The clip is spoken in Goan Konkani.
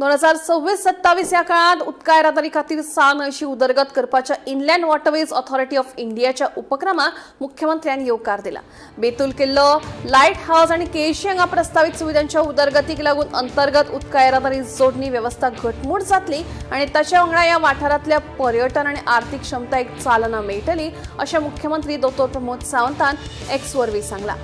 2026-27 ह्या काळात उदका येरादारी खातीर 6 न्हंयची उदरगत करपाच्या इनलँड वॉटरवेज ऑथॉरिटी ऑफ इंडियाच्या उपक्रमाक मुख्यमंत्र्यांनी येवकार दिला. बेतूल किल्लो, लायट हाऊस आनी केळशी हांगा प्रस्तावीत सुविधांच्या उदरगतीक लागून अंतर्गत उदका येरादारी जोडणी वेवस्था घटमूट जातली आनी ताच्या वांगडा ह्या वाठारांतल्या पर्यटन आनी आर्थिक क्षमतायेक चालना मेळटली, अशें मुख्यमंत्री दोतोर प्रमोद सावंतान एक्स वरवीं सांगलां.